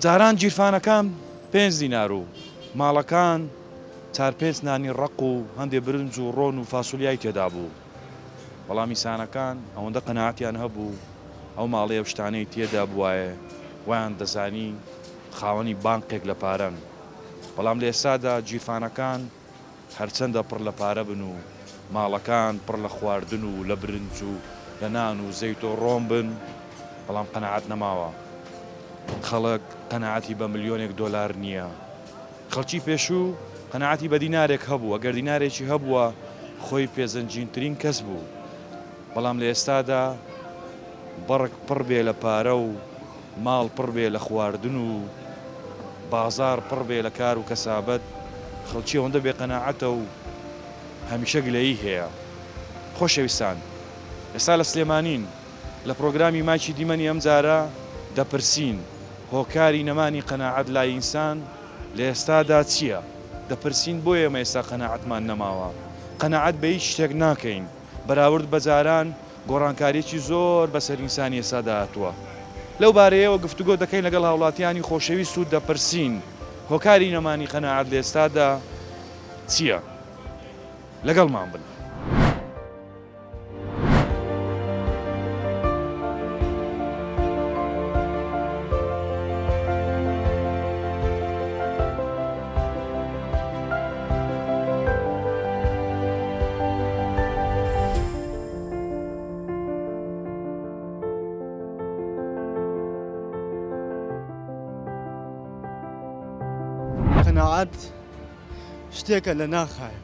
جاران گیرفانەکان پێنج دینار و ماڵەکان چار پێنج نانی ڕەق و هەندێ برنج و ڕۆن و فاسۆلیای تێدا بوو. بەڵام ئینسانەکان ئەوەندە قەناعەتیان هەبوو ئەو ماڵەی ئەو شتانەی تێدا بوایە وایان دەزانی خاوەنی بانقێک لە پارەن. بەڵام لە ئێستادا گیرفانەکان هەرچەندە پڕ لە پارە بن و ماڵەکان پڕ لە خواردن و لە برنج و لە نان و زەیت و ڕۆن بن، بەڵام قەناعەت نەماوە. خەڵک قەناعەتی بە ملیۆنێک دۆلار نییە. خەڵکی پێشوو قەناعەتی بە دینارێک هەبوو، ئەگەر دینارێکی هەبووە خۆی پێزەنگینترین کەس بوو. بەڵام لە ئێستادا بەڕک پڕ بێ لە پارە و ماڵ پڕ بێ لە خواردن و بازاڕ پڕ بێ لە کار و کەسابەت، خەڵکی ئەوەندە بێ قەناعەتە و هەمیشە گلەیی هەیە. خۆشەویستان ئێستا لە سلێمانین، لە پڕۆگرامی مایکی دیمەنی ئەمجارە دەپرسین، هۆکاری نەمانی قەناعەت لای ئینسان لە ئێستادا چییە؟ دەپرسین بۆ ئێمە ئێستا قەناعەتمان نەماوە؟ قەناعەت بە هیچ شتێک ناکەین، بەراورد بە جاران گۆڕانکارییەکی زۆر بەسەر ئینسانی ئێستادا هاتووە. لەو بارەیەوە گفتوگۆ دەکەین لەگەڵ هاوڵاتیانی خۆشەویست و دەپرسین هۆکاری نەمانی قەناعەت لە ئێستادا چییە؟ لەگەڵمان بن. قەناعەت شتێکە لە ناخایە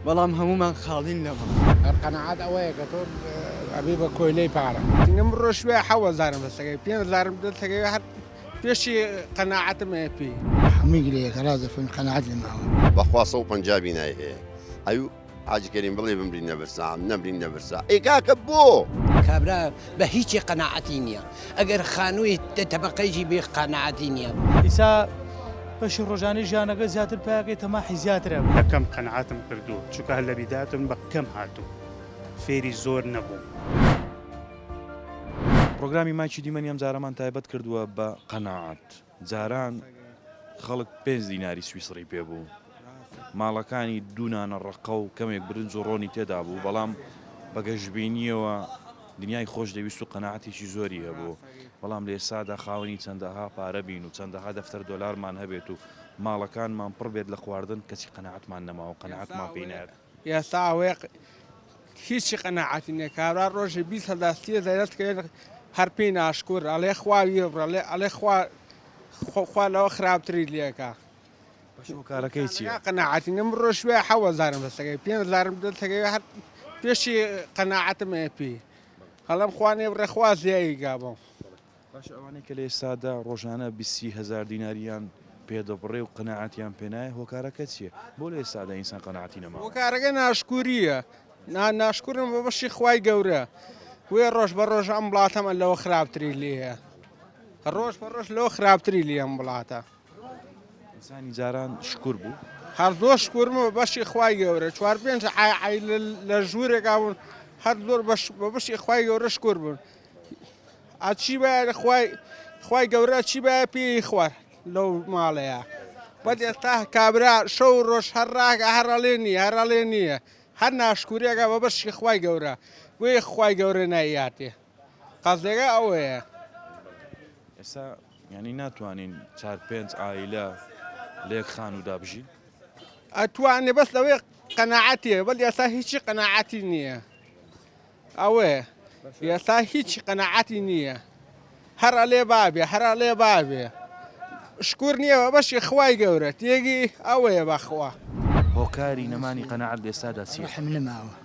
بەڵام هەموومان خاڵین لەمە. هەر قەناعەت ئەوەیە کە تۆ ئەبی بە کۆیلەی پارە. ئەم ڕۆژ وێ حەوەزارم دەستەکەی پێنجزارم دەستەکەی هەر پێشی قەناعەتم هەیە پێی. هەمووی گلەیەکە ڕاست دەفەرموی قەناعەت لەماوە. بەخوا 150 بینای هەیە ئەو حاجی کەریم بڵێ بمرین لە برسا نەمرین لە برسا ئەی کاکە بۆ؟ کابرا بە هیچی قەناعەتی نییە ئەگەر خانووی تەبەقەیی بێ قەناعەتی نییە. ئیسا بەشی ڕۆژانەی ژیانەکە زیاتر پیاکەی تەماحی زیاترە. بە کەم قەناعەتم کردووە چونکە هەر لە بیداتم بە کەم هاتووم فێری زۆر نەبووم. پڕۆگرامی مایکی دیمەنی ئەمجارەمان تایبەت کردووە بە قەناعەت. جاران خەڵک پێنج دیناری سویسڕی پێ بوو، ماڵەکانی دوو نانە ڕەقە و کەمێک برنج و ڕۆنی تێدا بوو، بەڵام بە گەشبینییەوە دنیای خۆش دەویست و قەناعەتێکی زۆری هەبوو، بەڵام لە ئێستادا خاوەنی چەندەها پارە بین و چەندەها دەفتەر دۆلارمان هەبێت و ماڵەکانمان پڕ بێت لە خواردن، کەچی قەناعەتمان نەماوە و قەناعەتمان پێی نایەت. ئێستا ئەوەیە هیچی قەناعەتی نیە کابرا ڕۆژی 20 هەزار سی هەزار دەست کەوێت هەر پێی ناشکور ئەڵێ خوا وی بڕە ئەڵێ خوا خوا لەوە خراپتری لێکا باشە هۆکارەکەی چییە؟ قەناعەتی نیە من ڕۆژ وێ حەوت هەزارم دەستەکەی پێنج هەزارم دەستەکەی هەر پێشی قەناعەتم هەیە پێی ئەڵێم خوا نێبڕێ خوا زیایی کا بۆم. باشە ئەوانەی کە لە ئێستادا ڕۆژانە 20 هەزار دیناریان پێ دەبڕێ و قەناعەتیان پێ نایە هۆکارەکە چییە؟ بۆ لە ئێستادا ئینسان قەناعەتی نەماوە؟ هۆکارەکە ناشکورییە نا ناشکورن بە بەشی خوای گەورە بۆیە ڕۆژ بە ڕۆژ ئەم وڵاتەمە لەوە خراپتری لێیە ڕۆژ بە ڕۆژ لەوە خراپتری لێ ئەم وڵاتە. ئینسانی جاران شکور بوو؟ هەر زۆر شکورم بە بەشی خوای گەورە چوار پێنج عایلە لە ژوورێکا بوون هەر زۆر بە بەشی خوای گەورە شکور بوون. ئەچی بایە خوای خوای گەورە چی بایە پێی خوار لەو ماڵەیە بەد ئێستا کابرا شەو ڕۆژ هەر ڕاکە هەر ئەڵێ نییە هەر ئەڵێ نییە هەر ناشکوریەکە بە بەشی خوای گەورە بۆیە خوای گەورە نایاتێ قەزێکە ئەوەیە. ئێستا یانی ناتوانین چار پێنج عایلە لە یەک خانوودا بژین؟ ئەتوانێ بەس لەوەی قەناعەتێ بەل ئێستا هیچی قەناعەتی نییە. ئەوەیە ئێستا هیچ قەناعەتی نییە هەر ئەلێ بابێ هەر ئەلێ بابێ شکور نییە بە بەشی خوای گەورە تێگی ئەوەیە بەخوا. هۆکاری نەمانی قەناعەت لە ئێستادا چییە؟ ڕەحم نەماوە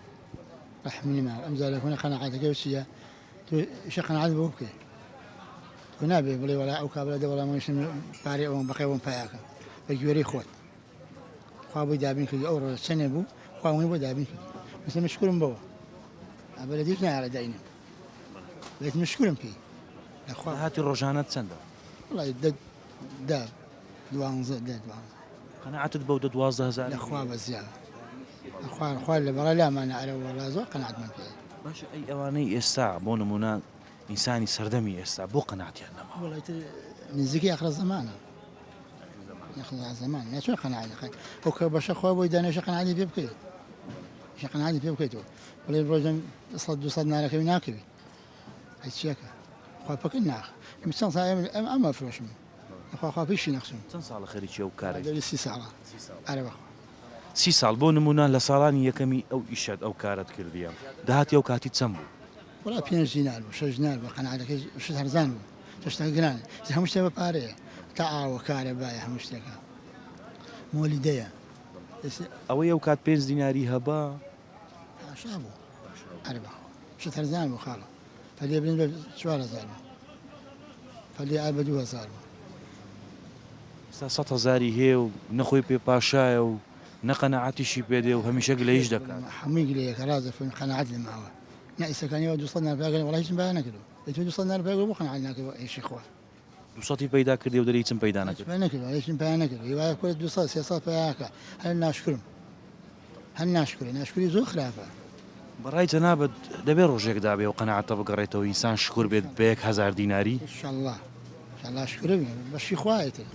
ڕەحم نەماوە ئەم جارە کۆنە قەناعەتەکەی چییە تۆ ئیشە قەناعەت بۆ بکەی تۆ نابێ بڵێ وەڵا ئەو کابرا دە وەڵا منیش پارەی ئەوم بەقەی ئەوم پایەکەم بە گوێرەی خۆت خوا بۆی دابین کردی ئەو ڕۆژە چەنێ بوو خوا وی بۆ دابین کردی مەسە من شکرم بەوە ئەبەرە دیش نایارە داینم بێت من شکرم پێی لەخوا هاتی ڕۆژانەت چەندە وڵی دە دە دوانزە دە دوانزە قەناعەتت بەو دە 12 هەزار لەخوا بە زیاد خوا خوا لە بەڵا لامانە ئەرە وەڵا زۆر قەناعەتمان پێ باشە ئەی ئەوانەی ئێستا بۆ نمونە ئینسانی سەردەمی ئێستا بۆ قەناعەتیان نەماوە؟ وەڵای تر. نزیکی ئاخرە زەمانە زەمان ناچۆن قەناعەت ئەو کە بەشە خوا بۆی دانێشە قەناعەتی پێ بکەیت شە قەناعەتی پێ بکەیتەوە بڵێ ڕۆژم 100 200 نارەکەوی ناکەوی هەچیەکە خوا پکە ناخ ئەم چەند ساڵ ئەم ئەمە فرۆشم خوا خوا پیشی نەخسم چەند ساڵە خەریکی ئەو کارەی؟ دەوری سی ساڵە ئەرێ بەخوا. سی ساڵ بۆ نموونە لە ساڵانی یەکەمی ئەو ئیشەت ئەو کارەت کردیە داهاتی ئەو کاتی چەند بوو؟ وەڵا پێنج دینار بوو شەش دینار بوو قەناعەتەکەی شت هەرزان بوو چە شتەکە گرانە ئیتر هەموو شتێک بە پارەیە تا ئاوە کارەبایە هەموو شتێکە مۆلیدەیە ئێستا ئەوەی ئەو کات پێنج دیناری هەبا؟ پاشا بوو ئەرێ بەخوا شت هەرزان بوو خاڵە فەلێ برنج بە 4000 بوو فەلێ ئار بە 2000 بوو. ئێستا سەت هەزاری هەیە و نە خۆی پێ پاشایە و نە قەناعەتیشی پێ دێ و هەمیشە گلەییش دەکات. هەمووی گلەیەکە ڕاست دەفەرمووی قەناعەت نەماوە نا ئیسەکانی وا دووسەد نار پێ وەڵا هیچم پیا نەکردووە ئەی تۆ دووسەد نار پیا بۆ قەناعەت ناکەی بۆ ئیشی خوا. دووسەتی پەیدا کردی و دەری هیچم پەیدا نەکرد. هیچم پیا نەکردووە هیچم پیا نەکردووە هیوایە کورە دووسەد سێسەد پیا کە هەر ناشکرم هەر ناشکرە ناشکری زۆر خراپە. بەڕای جەنابت دەبێ ڕۆژێک دابێ و قەناعەتە بگەڕێتەوە ئینسان شکور بێت بە یەک هەزار دیناری؟ ئینشەڵا ئینشەڵا شکورە بین بەشی خوایە تر.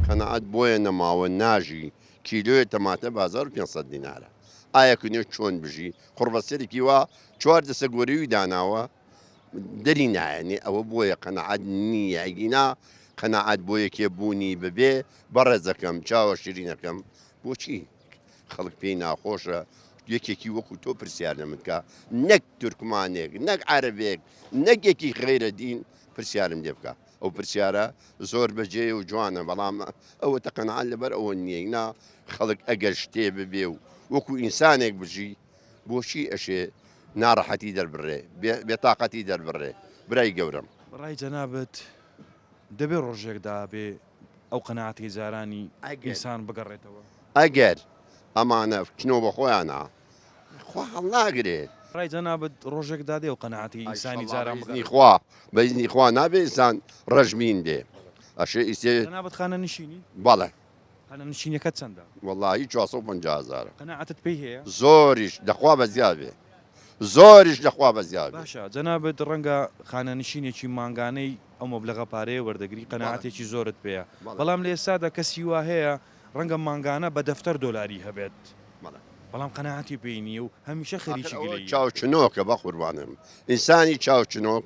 قەناعەت بۆیە نەماوە ناژی کیلۆیە تەماتە بە 1500 دینارە ئایا کنێ چۆن بژی قوڕبەسەرێکی وا چوار دەسە گۆرەوی داناوە دەری نایەنێ ئەوە بۆیە قەناعەت نییە ئەگینا قەناعەت بۆ یەکێ بوونی ببێ بەڕێزەکەم چاوە شیرینەکەم بۆچی خەڵک پێی ناخۆشە یەکێکی وەکو تۆ پرسیار لە من بکا نەک تورکمانێک نەک عەرەبێک نەک یەکی غەیرە دین پرسیارم لێ بکا ئەو پرسیارە زۆر بەجێ و جوانە بەڵام ئەوە تەقەنعان لەبەر ئەوە نییە نا خەڵک ئەگەر شتێ ببێ و وەکو ئینسانێک بژی بۆچی ئەشێ ناڕەحەتی دەربڕێ بێتاقەتی دەربڕێ برای گەورەم. بەڕای جەنابت دەبێ ڕۆژێک دابێ ئەو قەناعەتەی جارانی ئینسان بگەڕێتەوە؟ ئەگەر ئەمانە بچنەوە بە خۆیانا خوا هەڵناگرێ. ڕای جەنابت ڕۆژێک دادێ ئەو قەناعەتەی ئینسانی جاران بگەڕێتەوە؟ خوا بە ئیزنی خوا نابێ ئینسان ڕەشبین بێ ئەشێ ئیسێ. جەنابت خانەنشینی؟ بەڵێ. خانەنشینیەکەت چەندە؟ وەڵاهی 450 هەزارە. قەناعەتت پێی هەیە؟ زۆریش لە خوا بەزیاد بێ. زۆریش لە خوا بەزیاد بێ. باشە جەنابت ڕەنگە خانەنشینێکی مانگانەی ئەو مەبلەغە پارەیە وەردەگری قەناعەتێکی زۆرت پێیە بەڵام لە ئێستادا کەسی وا هەیە ڕەنگە مانگانە بە دەفتەر دۆلاری هەبێت بەڵام قەناعەتی پێی نییە و هەمیشە خەریکی گلەییە. چاوچنۆکە بەقوربانم ئینسانی چاوچنۆک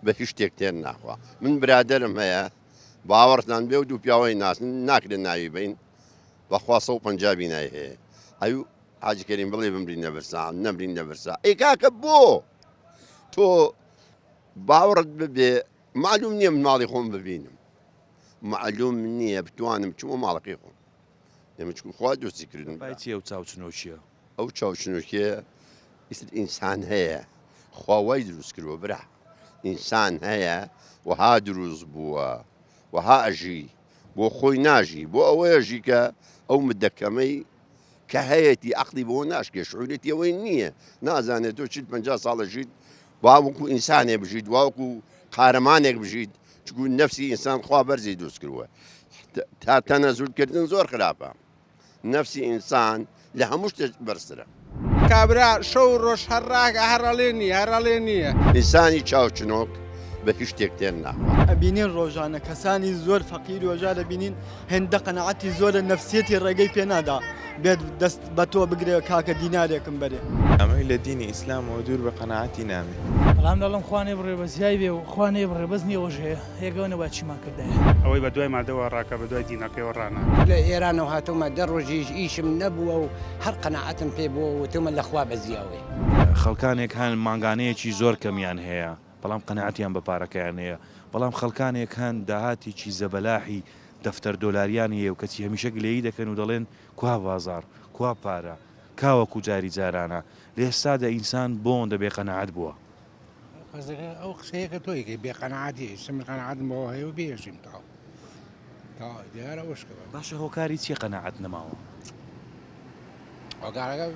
بە هیچ شتێک تێر ناخوا من برادەرم هەیە باوەڕتان بێ و دوو پیاوەی ناسن ناکرێت ناوی بین بەخوا 150 بینای هەیە ئەو حاجی کەریم بڵێ بمرین لە برسا نەمرین لە برسا ئەی کاکە بۆ تۆ باوەڕت ببێ معلوم نییە من ماڵی خۆم ببینم معلوم نییە بتوانم بچمە ماڵەکەی خۆم ئێمە چکو خوا دۆستی کردن پای چیە و چاوچنۆکیە ئەو چاوچنۆکیە ئیتر ئینسان هەیە خوا وای دروست کردووە برا ئینسان هەیە وەها دروست بووە وەها ئەژی بۆ خۆی ناژی بۆ ئەوەیە ژی کە ئەو مدەکەمەی کە هەیەتی عقلی بۆ ناشکێ شعورێتی ئەوەی نییە نازانێت تۆ چیت 50 ساڵە ژیت با وەکو ئینسانێ بژیت واوەکو قارەمانێک بژیت چکو نەفسی ئینسان خوا بەرزی دروست کردووە تا تەنەزولکردن زۆر خراپە نەفسی ئینسان لە هەموو شتێک بەرزترە. کابرا شەو و ڕۆژ هەر ڕاکە هەر ئەڵێ نییە هەر ئەڵێ نییە. ئینسانی چاوچنۆک بە هیچ شتێک تێر ناخوا. ئەبینین ڕۆژانە کەسانی زۆر فەقیر و هەژار ئەبینین هێندە قەناعەتی زۆرە نەفسیەتی ڕێگەی پێ نادا بێت دەست بە تۆ بگرێ کاکە دینارێکم بەرێ. ئەمەی لە دینی ئیسلامەوە دوور بە قەناعەتی نامێ. بەڵام دەڵێم خوا نەیبڕێ بەس یای بێ و خوا نەیبڕێ بەس نیەوەش هەیە هێگەوە نەبا چیمان کردایە. ئەوەی بە دوای مادەوە ڕاکا بە دوای دینەکەیەوە ڕاناکا. لە ئێرانەوە هاتوومە دە ڕۆژیش ئیشم نەبووە و هەر قەناعەتم پێ بووە و وتومە لە خوا بەزیاوێ. خەڵکانێک هەن مانگانەیەکی زۆر کەمیان هەیە بەڵام قەناعەتیان بە پارەکەیان هەیە، بەڵام خەڵکانێک هەن داهاتێکی زەبەلاحی دەفتەر دۆلاریان هەیە و کەچی هەمیشە گلەیی دەکەن و دەڵێن کوا بازاڕ؟ کوا پارە؟ کا وەکو جاری جارانە؟ لە ئێستادا ئینسان بۆ ئەوەندە بێ قەناعەت بووە؟ قەزەکە ئەو قسەیە کە تۆ ئەیکەی بێ قەناعەتی ئێستا من قەناعەتم بەوە هەیە و بێژیم تەواو تەواو دیارە ئەوەش کە باشە هۆکاری چیە قەناعەت نەماوە؟ هۆکارەکە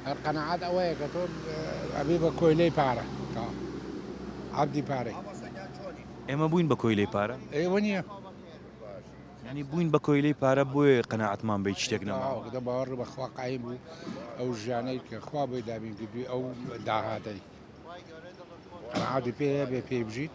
هەر قەناعەت ئەوەیە کە تۆ ئەبی بە کۆیلەی پارە تەواو عەبدی پارەی. ئێمە بووین بە کۆیلەی پارە؟ ئێوە نییە. یانی بووین بە کۆیلەی پارە بۆیە قەناعەتمان بە هیچ شتێک نەماوە. تەواو باوەڕ بە خوا قایم بوو ئەو ژیانەی کە خوا بۆی دابین کردووی ئەو داهاتەی. قەناعەتی پێ هەبێ پێی بژیت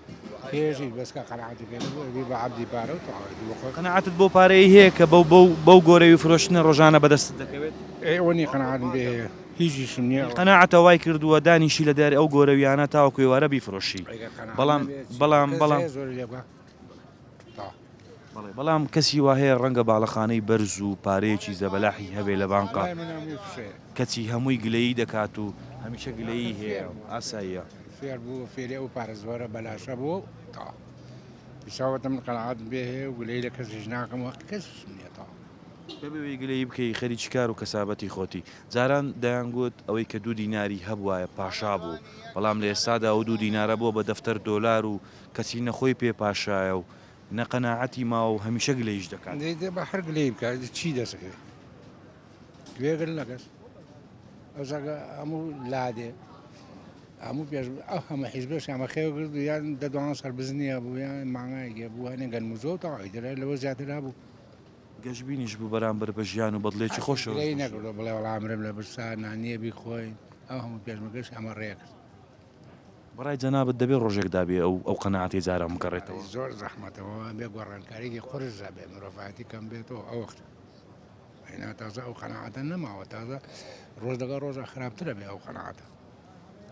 پێژیت بەس کە قەناعەتی پێ نەبوو ئەبی بە عەبدی پارە و تەواو ئیتر بۆ خۆت. قەناعەتت بەو پارەیەی هەیە کە بەو بەو بەو گۆرەوی فرۆشتنە ڕۆژانە بەدەستت دەکەوێت؟ ئێ ئەوە نیە قەناعەتم پێ هەیە هیچیشم نیە ئەوە. قەناعەتە وای کردووە دانیشی لە داری ئەو گۆرەویانە تاوەکو ئێوارە بیفرۆشی ئەگەر قەناعەت بەڵام نەبێ چی بەڵام کەس بەڵام. هەیە زۆری لێ بکا تەواو. بەڵێ بەڵام کەسی وا هەیە ڕەنگە باڵەخانەی بەرز و پارەیەکی زەبەلاحی هەبێ لە بانقا وەڵای من هەمووی فشەیە. کەچی هەمووی گلەیی دەکات و هەمیشە گلەیی هەیە ئاساییە. فێر بوو فێری ئەو پارە زۆرە بەلاشە بوو تەواو ئیسا وتم من قەناعەتم پێ هەیە و گلەیی لە کەسیش ناکەم و هەقی کەسیشم نییە تەواو. بەبێ ئەوەی گلەیی بکەی خەریکی کار و کەسابەتی خۆتی. جاران دەیانگوت ئەوەی کە دوو دیناری هەبوایە پاشا بوو، بەڵام لە ئێستادا ئەو دوو دینارە بووە بە دەفتەر دۆلار و کەچی نە خۆی پێ پاشایە و نە قەناعەتی ماوە و هەمیشە گلەییش دەکات. دەی دە با هەر گلەیی بکات چی دەسەکەوێ گوێگر لە کەس ئەوسا کە هەموو لادێ هەموو پێش ئەو هەموو حیزبەش ئەمە خێو کرد و یان دە دوانزە سەر بزنی هەبوو یان مانگایەکی هەبوو هەنێ گەنم و جۆ و تەواو ئیتر هەر لەوە زیاتر هەبوو. گەشبینیش بوو بەرامبەر بە ژیان و بە دڵێکی خۆشەوە گلەیی نەکردووە بڵێ وەڵا ئەمرم لە برسا نان نییە بیخۆین ئەو هەموو پێشمەرگەش ئەمە ڕێ کرد. بەڕای جەنابت دەبێ ڕۆژێک دابێ ئەو ئەو قەناعەتەی جاران بگەڕێتەوە؟ زۆر زەحمەتە بێ گۆڕانکاریی قورس دەبێ مرۆڤایەتی کەم بێتەوە ئەو وەختە ئەینا تازە ئەو قەناعەتە نەماوە تازە ڕۆژ لەگەڵ ڕۆژە خراپترە بێ ئەو قەناعەتە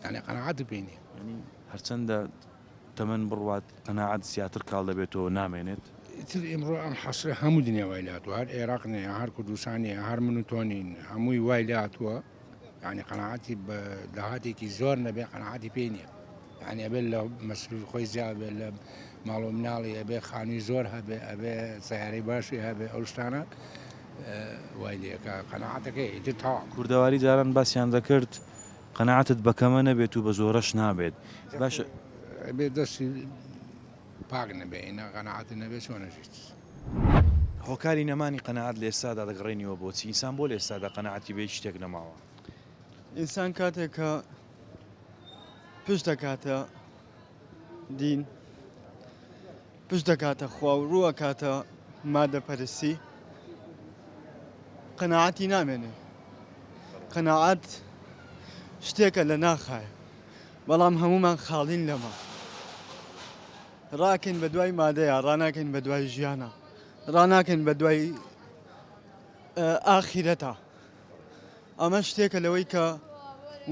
یعنی قەناعەت پێ نییە. یعنی هەرچەندە تەمەن بڕوات قەناعەت زیاتر کاڵ دەبێتەوە نامێنێت؟ ئیتر ئیمڕۆ ئەم حەسرە هەموو دنیا وای لێهاتووە هەر ئێراق نییە هەر کوردستان نییە هەر من و تۆ نین هەمووی وای لێهاتووە یعنی قەناعەتی بە داهاتێکی زۆر نەبێ قەناعەتی پێی نییە یعنی ئەبێت لە مەسروفی خۆی زیاد بێت لە ماڵ و مناڵی ئەبێ خانووی زۆر هەبێ ئەبێ سیارەی باشی هەبێ ئەو شتانە وای لێکە قەناعەتەکەی ئیتر تەواو. کوردەواری جاران باسیان دەکرد قەناعەتت بە کەمە نەبێت و بە زۆرەش نابێت باشە. ئەبێ دەستی پاک نەبێ ئینا قەناعەتت نەبێ چۆن ئەژیت. هۆکاری نەمانی قەناعەت لە ئێستادا دەگەڕێنیوە بۆچی؟ ئینسان بۆ لە ئێستادا قەناعەتی بە هیچ شتێک نەماوە؟ ئینسان کاتێک کە پشت دەکاتە دین پشت دەکاتە خوا و ڕوو ئەکاتە مادە پەرستی قەناعەتی نامێنێ قەناعەت شتێکە لە ناخایە بەڵام هەمومان خاڵین لەمە ڕاکەین بە دوای مادەیە ڕاناکەین بە دوای ژیانە ڕاناکەین بە دوای ئاخیرەتە ئەمە شتێکە لەوەی کە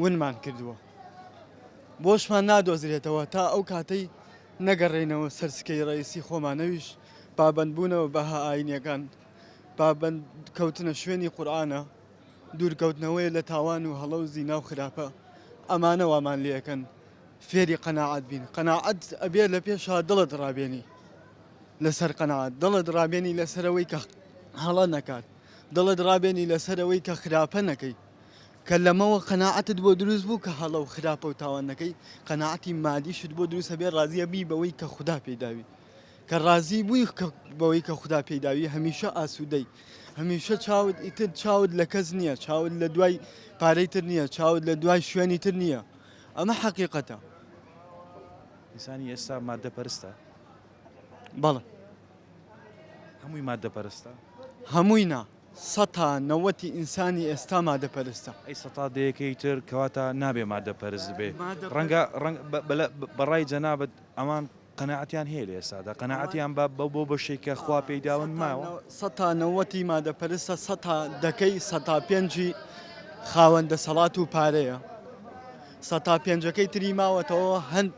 ونمان کردووە بۆشمان نادۆزرێتەوە تا ئەو کاتەی نەگەڕێینەوە سەر سکەی ڕەئیسی خۆمان ئەویش پابەندبوونەوە بەها ئاینیەکان پابەند کەوتنە شوێنی قورئانە دوورکەوتنەوەیە لە تاوان و هەڵە و زینا و خراپە ئەمانە وامان لێکەن فێری قەناعەت بین قەناعەت ئەبێ لە پێشا دڵت ڕابێنی لەسەر قەناعەت دڵت ڕابێنی لەسەرەوەی کە هەڵە نەکات دڵت ڕابێنی لەسەرەوەی کە خراپە نەکەی کە لەمەوە قەناعەتت بۆ دروست بوو کە هەڵە و خراپە و تاوان نەکەی، قەناعەتی مادیشت بۆ دروست ئەبێ ڕازی ئەبی بەوەی کە خودا پێی داوی. کە ڕازی بووی بەوەی کە خودا پێی داوی هەمیشە ئاسوودەی. هەمیشە چاوت ئیتر چاوت لە کەس نییە، چاوت لە دوای پارەی تر نییە، چاوت لە دوای شوێنی تر نییە. ئەمە حەقیقەتە. ئینسانی ئێستا ماددە پەرستە؟ بەڵێ. هەمووی ماددە پەرستە؟ هەمووی نا. سەتا نەوەتی ئینسانی ئێستا مادە پەرستە. ئەی سەتا دەیەکەی تر کەواتە نابێ مادە پەرست بێ ڕەنگە ڕەنگ بەڕای جەنابت ئەوان قەناعەتیان هەیە لە ئێستادا قەناعەتیان بە بەو بۆ بەشێک کە خوا پێی داون ماوە؟ سەتا نەوەتی مادە پەرستە سەتا دەکەی سەتا پێنجی خاوەن دەسەڵات و پارەیە سەتا پێنجەکەی تری ماوەتەوە هەند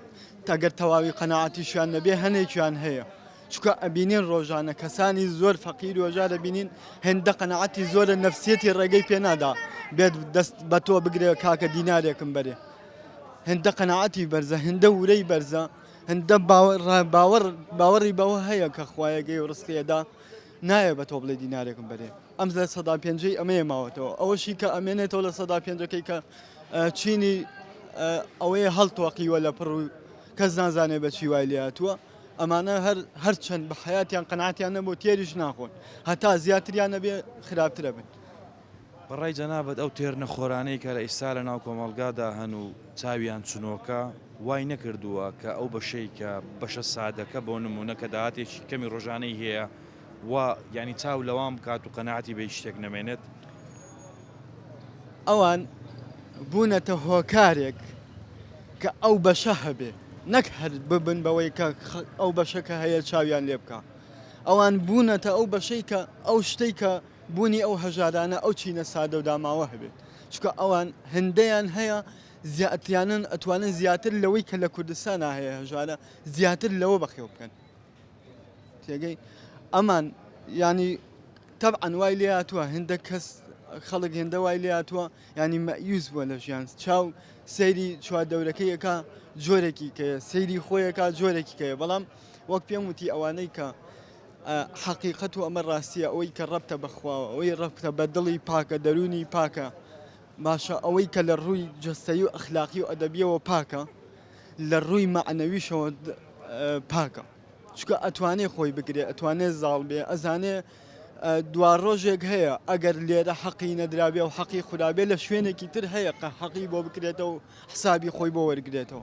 ئەگەر تەواوی قەناعەتیشیان نەبێ هەنێکیان هەیە چونکە ئەبینین ڕۆژانە کەسانی زۆر فەقیر و هەژار ئەبینین هێندە قەناعەتی زۆرە نەفسیەتی ڕێگەی پێ نادا بێت دەست بە تۆ بگرێ کاکە دینارێکم بەرێ هێندە قەناعەتی بەرزە هێندە ورەی بەرزە هێندە باوەڕ باوەڕی بەوە هەیە کە خوایەگەی و ڕزقیەدا نایە بە تۆ بڵێ دینارێکم بەرێ ئەم لە سەدا پێنجەی ئەمەیە ماوەتەوە ئەوەشی کە ئەمێنێتەوە لە سەدا پێنجەکەی کە چینی ئەوەیە هەڵتۆقیوە لە پڕ و کەس نازانێ بە چی وای لێهاتووە ئەمانە هەر هەرچەند بە حەیاتیان قەناعەتیان نەبوو تێریش ناخۆن هەتا زیاتریان نەبێ خراپترە بن. بەڕای جەنابت ئەو تێرنەخۆرانەی کە لە ئیستا لە ناو کۆمەڵگادا هەن و چاویان چنۆکە وای نەکردووە کە ئەو بەشەی کە بەشە سادەکە بۆ نموونە کە داهاتێکی کەمی ڕۆژانەی هەیە وا یانی چاو لەوان بکات و قەناعەتی بە هیچ شتێک نەمێنێت؟ ئەوان بوونەتە هۆکارێک کە ئەو بەشە هەبێ. نەک هەر ببن بەوەی کە ئەو بەشە کە هەیە چاویان لێ بکە ئەوان بوونەتە ئەو بەشەی کە ئەو شتەی کە بوونی ئەو هەژارانە ئەو چینە سادە و داماوە هەبێت چونکە ئەوان هندەیان هەیە زیاتیانن ئەتوانن زیاتر لەوەی کە لە کوردستانە هەیە هەژارە زیاتر لەوە بەخێو بکەن تێگەی ئەمان ینی تەبعەن وای لێ هاتووە هندە کەس خەڵک هێندە وای لێ هاتووە ینی مەیوس بووە لە ژیان چاو سەیری چواردەورەکەی ئەکا جۆرێکی کەیە سەیری خۆیەکە جۆرێکی کەیە بەڵام وەک پێم وتی ئەوانەی کە حەقیقەت و ئەمە ڕاستیە ئەوەی کە ڕەبتە بەخواوە ئەوەی ڕەبتە بە دڵی پاکە دەروونی پاکە باشە ئەوەی کە لە ڕووی جەستەیی و ئەخلاقی و ئەدەبیەوە پاکە لە ڕووی مەعنەویشەوە پاکە چونکە ئەتوانێ خۆی بگرێ ئەتوانێ زاڵ بێ ئەزانێ دوا ڕۆژێک هەیە ئەگەر لێرە حەقی نەدرابێ و حەقی خورابێ لە شوێنێکی تر هەیە قە حەقی بۆ بکرێتەوە و حسابی خۆی بۆ وەرگرێتەوە.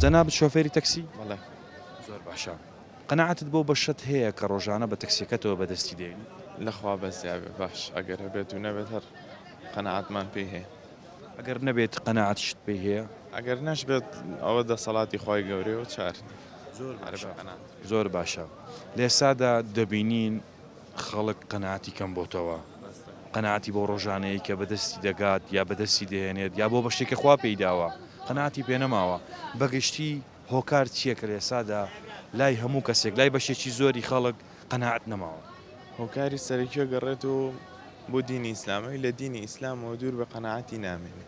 جەنابت شۆفێری تەکسی؟ بەڵێ. زۆر باشە. قەناعەتت بەو بەشەت هەیە کە ڕۆژانە بە تەکسیەکەتەوە بەدەستی دێنی؟ لە خوا بەزیابێ باش ئەگەر هەبێت و نەبێت هەر قەناعەتمان پێی هەیە. ئەگەر نەبێت قەناعەتیشت پێی هەیە؟ ئەگەر نەشبێت ئەوە دەسەڵاتی خوای گەورەیە و چار نیە. زۆر باشە زۆر باشە لە ئێستادا دەبینین خەڵک قەناعەتی کەم بۆتەوە قەناعەتی بۆ ڕۆژانەیە کە بەدەستی دەگات یا بەدەستی دەهێنێت یا بۆ بەشێک کە خوا پێی داوە قەناعەتی پێ نەماوە بەگشتی هۆکار چییە کە لە ئێستادا لای هەموو کەسێک لای بەشێکی زۆری خەڵک قەناعەت نەماوە؟ هۆکاری سەرەکیە گەڕێتەوە بۆ دینی ئیسلام ئەوی لە دینی ئیسلامەوە دوور بە قەناعەتی نامێنێ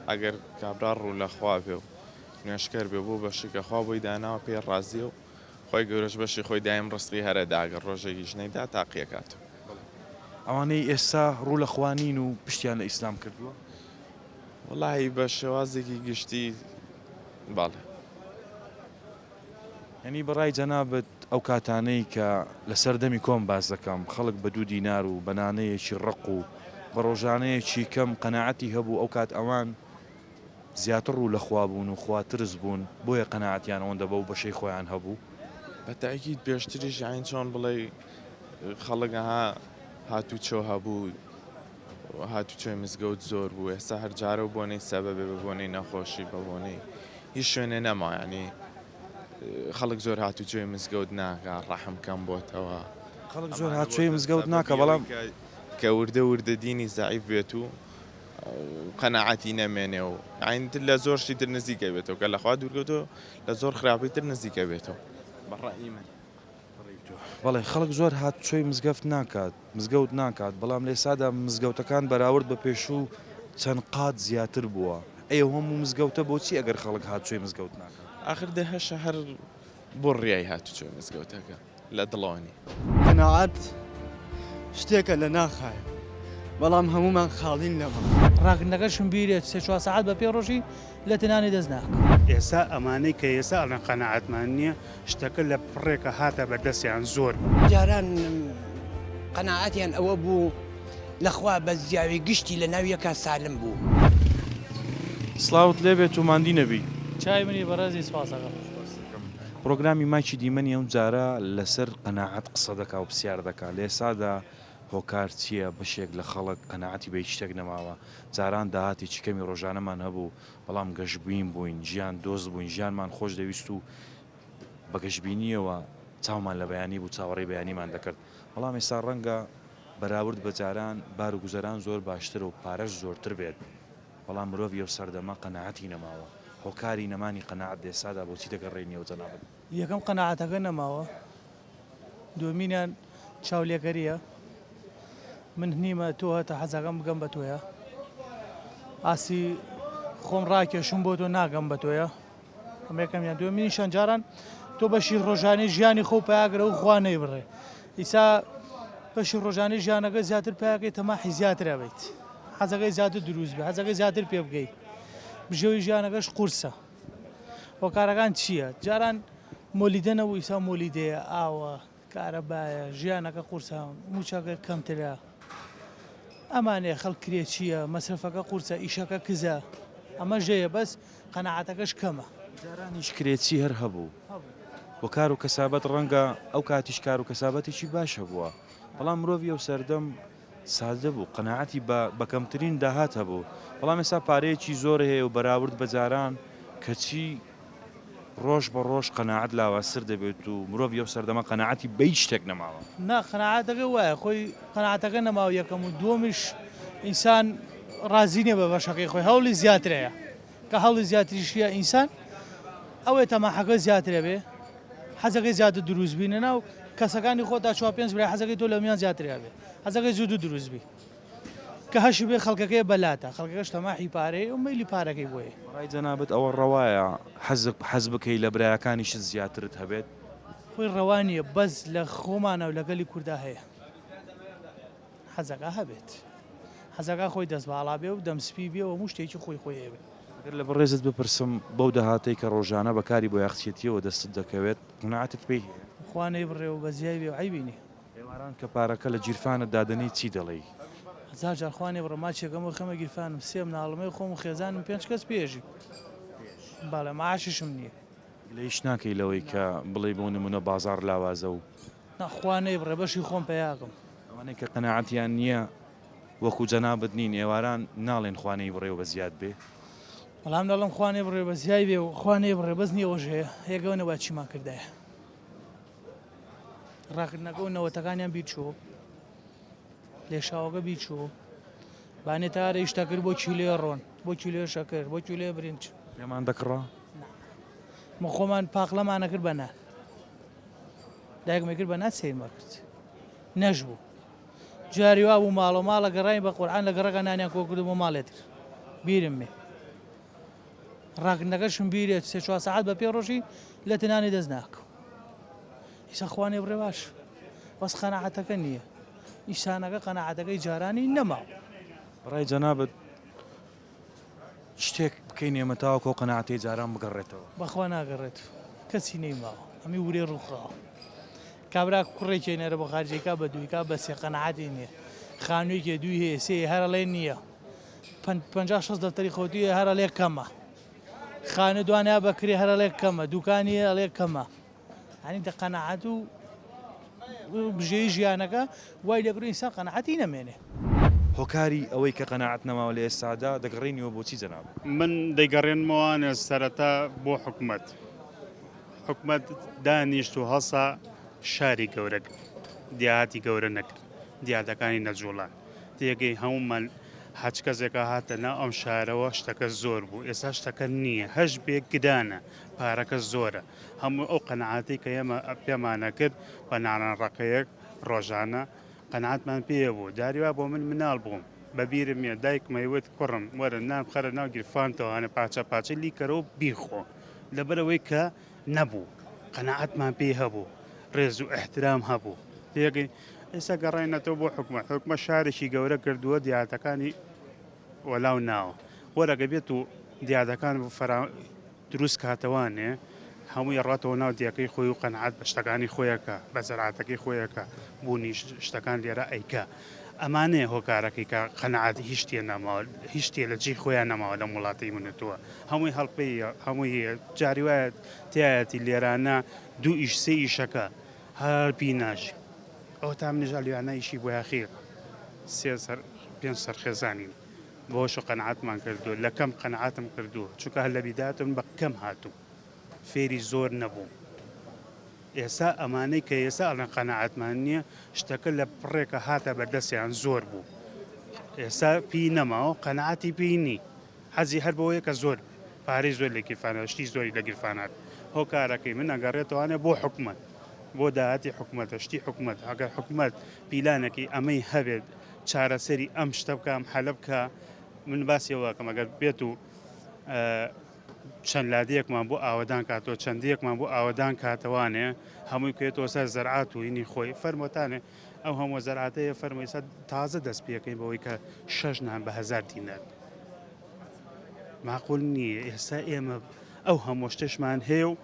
ئەگەر کابرا ڕوو لە خوا بێ و نوێژکەر بێ بۆ بەشی کە خوا بۆی داناوە پێی ڕازیە و خوای گەورەش بەشی خۆی دایم ڕزقی هەر ئەدا گەر ڕۆژێکیش نەیدا تاقی ئەکاتەوە. ئەوانەی ئێستا ڕوو لە خوا نین و پشتیان لە ئیسلام کردووە؟ وەڵاهی بە شێوازێکی گشتی بەڵێ. یانی بە ڕای جەنابت ئەو کاتانەی کە لە سەردەمی کۆن باس دەکەم خەڵک بە دوو دینار و بە نانەیەکی ڕەق و بە ڕۆژانەیەکی کەم قەناعەتی هەبوو ئەو کات ئەوان زیاتر ڕوو لە خوا بوون و خوا ترس بوون بۆیە قەناعەتیان ئەوەندە بەو بەشەی خۆیان هەبوو. بە تەئکید پێشتریش یانی چۆن بڵێی خەڵک ئەها هاتوچۆ هەبوو هاتوچۆی مزگەوت زۆر بوو ئێستا هەر جارە و بۆنەی سەبەبێ بە بۆنەی نەخۆشی بە بۆنەی هیچ شوێنێ نەما یانی خەڵک زۆر هاتوچۆی مزگەوت ناکا ڕەحم کەم بۆتەوە خەڵک زۆر هاتوچۆی مزگەوت ناکا بەڵام کە وردە وردە دینی زەعیف بێت و قەناعەتی نەمێنێ و یانی تر لە زۆر شتی تر نزیک ئەبێتەوە کە لە خوا دوور کەوتەوە لە زۆر خراپەی تر نزیک ئەبێتەوە بە ڕەئی من. بەڵێ خەڵک زۆر هاتوچۆی مزگەفت ناکات مزگەوت ناکات بەڵام لە ئێستادا مزگەوتەکان بەراورد بە پێشوو چەند قات زیاتر بووە ئەی ئەو هەموو مزگەوتە بۆچی ئەگەر خەڵک هاتوچۆی مزگەوت ناکات؟ ئاخر دە هەشە هەر بۆ ڕیای هاتوچۆی مزگەوتەکە. لە دڵەوە نیە. قەناعەت شتێکە لە ناخایە بەڵام هەموومان خاڵین لەمە. ڕاگرتنەکەشم بیرێ سێ چوار سەعات بە پێ ڕۆژی لە تنانی دەست ناکەم. ئێستا ئەمانەی کە ئێستا ئەڵێن قەناعەتمان نییە شتەکە لە پڕێکە هاتە بەردەستیان زۆر بوو. جاران قەناعەتیان ئەوە بوو لە خوا بەزیاوی گشتی لە ناو یەکا سالم بوو. سڵاوت لێبێت و ماندی نەبی. چای منی بەڕێزی سوپاسەکەم. پڕۆگرامی مایکی دیمەنی ئەم جارە لەسەر قەناعەت قسە دەکا و پرسیار دەکا لە ئێستادا هۆکار چییە بەشێک لە خەڵک قەناعەتی بە هیچ شتێک نەماوە جاران داهاتێکی کەمی ڕۆژانەمان هەبوو بەڵام گەشبین بووین ژیان دۆست بووین ژیانمان خۆش دەویست و بە گەشبینییەوە چاومان لە بەیانی بوو چاوەڕێی بەیانیمان دەکرد بەڵام ئێستا ڕەنگە بەراورد بە جاران بار و گوزەران زۆر باشترە و پارەش زۆرتر بێت بەڵام مرۆڤی ئەو سەردەمە قەناعەتی نەماوە، هۆکاری نەمانی قەناعەت لە ئێستادا بۆچی دەگەڕێنیەوە جەنابت؟ یەکەم قەناعەتەکە نەماوە، دووەمینیان چاولێکەرییە، من نیمە تۆ هەتە حەزەکەم بگەم بە تۆیە، ئاستی خۆم ڕاکێشم بۆ تۆ ناگەم بە تۆیە، ئەمە یەکەمیان، دووەمینیشان جاران تۆ بەشی ڕۆژانەی ژیانی خۆ پیاگرە و خوا نەیبڕێ، ئیسا بەشی ڕۆژانەی ژیانەکە زیاتر پیاکەی تەماحی زیاتر ئەبیت. حەزەکەی زیاتر دروست بێ حەزەکەی زیاتر پێ بگەی بژێوی ژیانەکەش قورسە هۆکارەکان چییە جاران مۆلیدە نەبوو ئیسا مۆلیدەیە ئاوە کارەبایە ژیانەکە قورسە موچەکە کەمترە ئەمانەیە خەڵک کرێچییە مەسرەفەکە قورسە ئیشەکە کزە ئەمە ژەیە بەس قەناعەتەکەش کەمە. جارانیش کرێچی هەر هەبوو و کار و کەسابەت ڕەنگە ئەو کاتیش کار و کەسابەتێکی باش هەبووە بەڵام مرۆڤی ئەو سەردەم سادە بوو، قەناعەتی بە بە کەمترین داهات هەبوو، بەڵام ئێستا پارەیەکی زۆر هەیە و بەراورد بە جاران کەچی ڕۆژ بە ڕۆژ قەناعەت لاوازتر دەبێت و مرۆڤی ئەو سەردەمە قەناعەتی بە هیچ شتێک نەماوە. نا قەناعەتەکە وایە خۆی قەناعەتەکە نەماوە یەکەم و دووەمیش ئینسان ڕازی نیە بە بەشەکەی خۆی هەوڵی زیاترەیە کە هەوڵی زیاتریشیە ئینسان ئەوەیە تەماحەکە زیاترە بێ حەزەکەی زیاتر دروست بی لەناو کەسەکانی خۆتا چوار پێنج برای حەزەکەی تۆ لەمیان زیاتر هەبێ حەزەکەی زوو دروست بی کە هەشی بێ خەڵکەکەی بەلاتە خەڵکەکەش تەماحی پارەیە و مەیلی پارەکەی بۆیە. بەڕای جەنابت ئەوە ڕەوایە حەز حەز بکەی لە برایەکانیشت زیاترت هەبێت؟ خۆی ڕەوا نییە بەس لە خۆمانە و لە گەلی کوردا هەیە حەزەکا هەبێت حەزەکا خۆی دەست باڵا بێ و دەم سپی بێ و هەموو شتێکی خۆی خۆی هەبێ. ئەگەر لە بەڕێزت بپرسم بەو داهاتەی کە ڕۆژانە بە کاری بۆیاخچێتییەوە دەستت دەکەوێت قەناعەتت پێی هەیە؟ خوا نەیبڕێ و بەزیای بێ و عەیبی نییە. ئێواران کە پارەکە لە گیرفانت دادەنێی چی دەڵێی؟ هەزار جار خوا نەیبڕێ ماچێکەم و خەمە گیرفانم سێ مناڵمەی خۆم و خێزانم پێنج کەس پێ ئەژیم بەڵێ معاشیشم نییە. گلەییش ناکەی لەوەی کە بڵێی بۆ نموونە بازاڕ لاوازە و. نا خوا نەیبڕێ بەشی خۆم پەیاکەم. ئەوانەی کە قەناعەتیان نییە وەکو جەنابت نین ئێواران ناڵێن خوا نەیبڕێ و بە زیاد بێ؟ وەڵام دەڵێم خوا نەیبڕێ بە زیای بێ و خوا نەیبڕێ بەس نییە ئەوەش هەیە یەک ئەوە نەبا چیمان کردایە. ڕاکردنەکە و نەوەتەکانیان بیرچوو لێشاوەکە بیرچوو بانێ تارە ئیشتا کرد بۆ کیلێ ڕۆن بۆ کیلێ شەکر بۆ کیلێ برنج پێمان دەکڕا مە خۆمان پاقلەمانە کرد بە نان دایکمە کرد بە نان سەیرمە کرد نەش بوو جاری وا بوو ماڵە ماڵە گەڕین بە قورآن لە گەڕەکە نانیان کۆ کرد بۆ ماڵێتر بیرم بێ ڕاکردنەکەشم بیرێت سێ چوار سەعات بە پێ ڕۆژی لە تنانی دەست ناکەم ئیسا خوانێ بڕێ باش بەس قەناعەتەکە نییە ئیسانەکە قەناعەتەکەی جارانی نەماوە. بەڕای جەنابت شتێک بکەین ئێمە تاوەکو ئەو قەناعەتەی جاران بگەڕێتەوە؟ بەخوا ناگەڕێت کەسی نەیماوە هەمی ورەی ڕووخاوە کابرا کوڕێکی نەرە بۆ خارجێکا بە دوویکا بە سێ قەناعەتی نییە خانوویەکی دووی هەیە سێ هەرەڵێ نییە 50 60 دەفتەری خۆتی هەرەڵێ کەمە خانە دوانیا بەکرێ هەرەڵێ کەمە دوکانی ئەڵێ کەمە یانی دە قەناعەت و بژێوی ژیانەکە وای لێکردووە ئینسان قەناعەتی نەمێنێ. هۆکاری ئەوەی کە قەناعەت نەماوە لە ئێستادا دەگەڕێنیەوە بۆچی جەنابت؟ من دەیگەڕێنمەوە سەرەتا بۆ حکومەت. حکومەت دانیشت و هەڵسا شاری گەورە کرد، دیهاتی گەورە نەکرد، دیهاتەکانی نەجوڵاند. تێگەی هەموومان هەچ کەسێکە هاتە ناو ئەم شارەوە شتەکە زۆر بوو، ئێستا شتەکە نییە، هەش بێ گرانە، پارەکە زۆرە. هەموو ئەو قەناعەتەی کە ئێمە پێمان ئەکرد بە نانە ڕەقەیەک ڕۆژانە قەناعەتمان پێ بوو جاری وا بۆ من مناڵ بووم بە بیرم یە دایکم ئەیوت کوڕم وەرە نان بخەرە ناو گیرفانتەوە هەنە پاچە پاچە لیکەرەوە و بیخۆ لەبەرئەوەی کە نەبوو قەناعەتمان پێی هەبوو ڕێز و ئیحترام هەبوو تێگەی ئێستا گەڕاینەتەوە بۆ حکومەت حکومەت شارێکی گەورە کردووە دیاتەکانی وەلاو ناوە وەرە گە بێت و دیادەکان فەرا دروست کاتەوانێ هەمووی ئەڕاتەوە ناو دێکەی خۆی و قەناعەت بە شتەکانی خۆی ئەکا بە زەرعەتەکەی خۆی ئەکا بوونی شتەکان لێرە ئەیکا ئەمانەیە هۆکارەکەی کە قەناعەت هیچ شتێ نەماوە هیچ شتێ لە جێی خۆیان نەماوە لەم وڵاتەی من و تۆ هەمووی هەڵپەیە هەمووی هەیە جاری وایە تیایەتی لێرانە دوو ئیش سێ ئیشەکە هەر پی ناژی ئەوە تا منیش ئەلیانە ئیشی بۆیاخیە سێ سەر پێنج سەر خێزانین بەوەشە قەناعەتمان کردووە لە کەم قەناعەتم کردووە چونکە هەر لە بیدایەتم بە کەم هاتووم فێری زۆر نەبووم ئێستا ئەمانەی کە ئێستا ئەڵێن قەناعەتمان نییە شتەکە لە پڕێکە هاتە بەردەستیان زۆر بوو ئێستا پێی نەماوە قەناعەتی پێی نی حەزی هەر بەوەیە کە زۆر پارەی زۆر لە گیرفانە شتی زۆری لە گیرفانات هۆکارەکەی من ئەگەڕێتەوانێ بۆ حکومەت بۆ داهاتی حکومەتە شتی حکومەت ئەگەر حکومەت پیلانەکەی ئەمەی هەبێت چارەسەری ئەم شتە بکە ئەم حەلە بکە من باسی ئەوە ئەکەم ئەگەر بێت و چەند لادێکمان بۆ ئاوەدان کاتەوە چەندێکمان بۆ ئاوەدان کاتەوانێ هەمووی بکەوێتەوە سەر زەرعات و هینی خۆی فەرمۆتانێ ئەو هەموو زەرعاتەیە فەرمووی سەر تازە دەست پێەکەین بەوەی کە شەش نان بە هەزار دینار معقول نییە ئێستا ئێمە ئەو هەموو شتەشمان هەیە و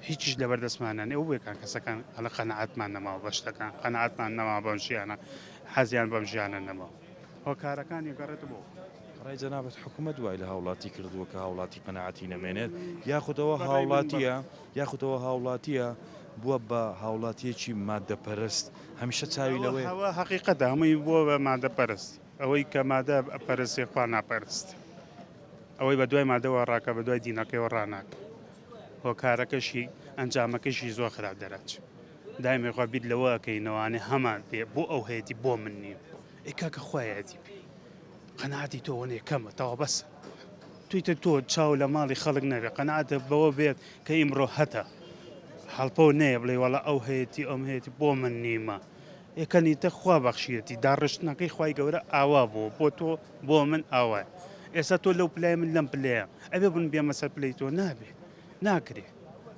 هیچیش لەبەر دەستمانە نیە وەکان کەسەکان ئەڵێ قەناعەتمان نەماوە بە شتەکان قەناعەتمان نەماوە بەم ژیانە حەزیان بەم ژیانە نەماوە هۆکارەکانی گەڕێت بۆ. ڕای جەنابت حکومەت وای لە هاوڵاتی کردووە کە هاوڵاتی قەناعەتی نەمێنێت یاخود ئەوە هاوڵاتیە یاخود ئەوە هاوڵاتیە بووە بە هاوڵاتیەکی مادە پەرست هەمیشە چاوی لەوەیە. ئەوە هەقیقەتە هەمووی بووە بە مادە پەرست ئەوەی کە مادە پەرستێ خوا ناپەرست ئەوەی بە دوای مادەوە ڕاکە بە دوای دینەکەیەوە ڕاناکە. هۆکارەکەشی ئەنجامەکەشی زۆر خراپ دەرەچ دایمێ خوا بیر لەوە ئەکەینەوانێ هەمان بێ بۆ ئەو هەیەتی بۆ من نییە ئەی کاکە خوایەتی پێی قەناعەتی تۆ وەنێ کەمە تەوا بەسە تویتە تۆ چاو لە ماڵی خەڵک نەبێ قەناعەتە بەوە بێت کە ئیمڕۆ هەتە هەڵپەو نەیە بڵێ وەڵا ئەو هەیەتی ئەم هەیەتی بۆ من نیمە ئێکەنیتە خوا بەخشیەتی داڕشتنەکەی خوای گەورە ئاوا بوو بۆ تۆ بۆ من ئاوایە ئێستا تۆ لەو پلای من لەم پلەیە ئەبێ بن بێمە سەر پلەی تۆ نابێ ناکرێ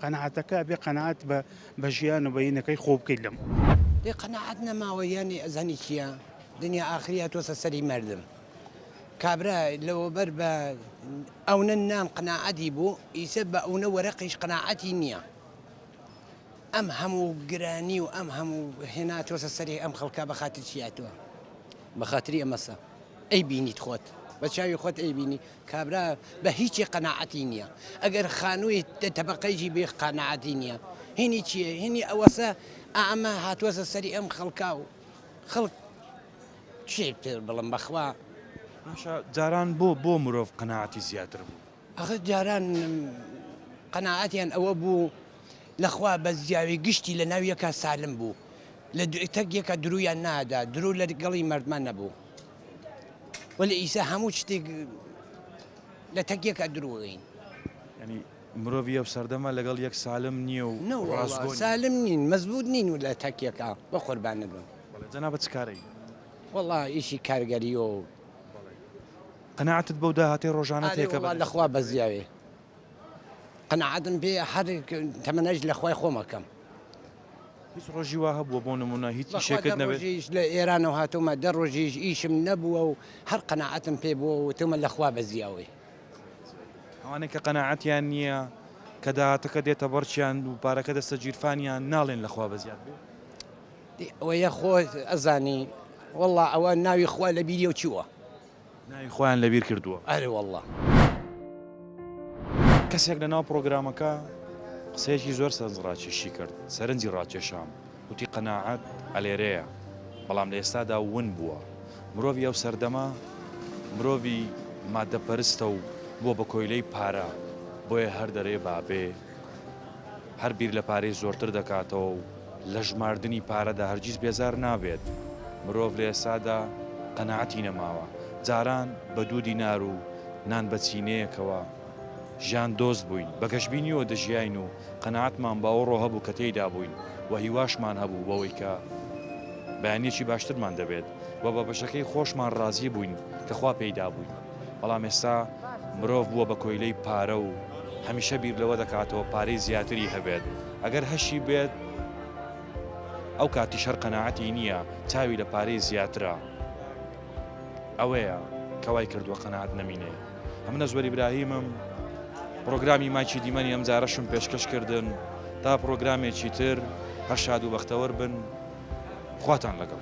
قەناعەتەکە ئەبێ قەناعەت بە بە ژیان و بەینەکەی خۆ بکەیت لەم. دەی قەناعەت نەماوە یانی ئەزانی چیە دنیا ئاخری هاتوەسە سەری مەردم کابرا لەوەبەر بە ئەونە نان قەناعەتی بوو ئیسە بە ئەونە وەرەقیش قەناعەتی نییە ئەم هەموو گرانی و ئەم هەموو هێناتوەسە سەری ئەم خەڵکە بە خاتر چی هاتووە بە خاتری ئەمەسە ئەی بینیت خۆت بە چاوی خۆت ئەی بینی کابرا بە هیچی قەناعەتی نییە ئەگەر خانووی تەبەقەیجی بێ قەناعەتی نییە هینی چییە هینی ئەوەسە ئەمە هاتووەسە سەری ئەم خەڵکا و خەڵک چی پێ بڵم بەخوا باشە جاران بۆ بۆ مرۆڤ قەناعەتی زیاتر بوو؟ ئەخر جاران قەناعەتیان ئەوە بوو لەخوا بەزیاوی گشتی لە ناو یەکا سالم بوو لە تەک یەکا درویان نادا درو لە گەڵی مەردمان نەبوو وەلی ئیسا هەموو شتێک لە تەک یەکا دروین. یانی مرۆڤی ئەو سەردەمە لەگەڵ یەک سالم نییە و ڕاستگۆ نین. سالم نین مەزبووت نین و لە تەک یەکا بە قوربانت بم. بەڵێ جەنابت چ کارەی؟ وەڵا ئیشی کارگەری و. بەڵێ قەناعەتت بەو داهاتەی ڕۆژانەت ئەرێ هەیە کە وەڵا بەدەستت لە خوا دێت؟ بەزیاوێ قەناعەتم پێیە هەر تەمەنایش لە خوای خۆم ئەکەم. هیچ ڕۆژی وا هەبووە بۆ نموونە هیچ بەخوا ئیشێکت دە نەبێت؟ ڕۆژیش لە ئێرانەوە هاتوومە دە ڕۆژیش ئیشم نەبووە و هەر قەناعەتم پێ بووە و وتومە لە خوا بەزیاوەی. ئەوانەی کە قەناعەتیان نییە کە داهاتەکە دێتە بەرچیان و پارەکە دەستە گیرفانیان ناڵێن لە خوا بەزیاد بێ؟ دەی ئەوەیە خۆت ئەزانی وەڵا ئەوە ناوی خوا لە بیریەو چووە. ناوی خۆیان لەبیر کردووە. ئەرێ وەڵا. کەسێک لەناو پڕۆگرامەکە قسەیەکی زۆر سەرنجڕاکێشی کرد، سەرنجی ڕاکێشام، وتی قەناعەت ئەلێرەیە، بەڵام لە ئێستادا ون بووە. مرۆڤی ئەو سەردەمە مرۆڤی ماددەپەرستە و بووە بە کۆیلەی پارە، بۆیە هەر دەرێ با بێ هەر بیر لە پارەی زۆرتر دەکاتەوە و لە ژماردنی پارەدا هەرگیز بێزار نابێت. مرۆڤ لە ئێستادا قەناعەتی نەماوە. جاران بە دوو دینار و نان بە چینەیەکەوە ژیان دۆست بووین. بە گەشبینییەوە دەژیاین و قەناعەتمان بە ئەو ڕۆ هەبوو کە تێیدا بووین و هیواشمان هەبوو بەوەی کە بەیانییەکی باشترمان دەبێت و بە بەشەکەی خۆشمان ڕازی بووین کە خوا پێی دابووین. بەڵام ئێستا مرۆڤ بووە بە کۆیلەی پارە و هەمیشە بیر لەوە دەکاتەوە پارەی زیاتری هەبێت، ئەگەر هەشی بێت ئەو کاتیش هەر قەناعەتی نییە، چاوی لە پارەی زیاترە. ئەوەیە کە وای کردووە قەناعەت نەمینێ. ئەمن ئەزوەر ئیبراهیمم، پڕۆگرامی مایکی دیمەنی ئەمجارەشم پێشکەش کردن، تا پڕۆگرامێکی تر هەر شاد و بەختەوەر بن، خواتان لەگەڵ.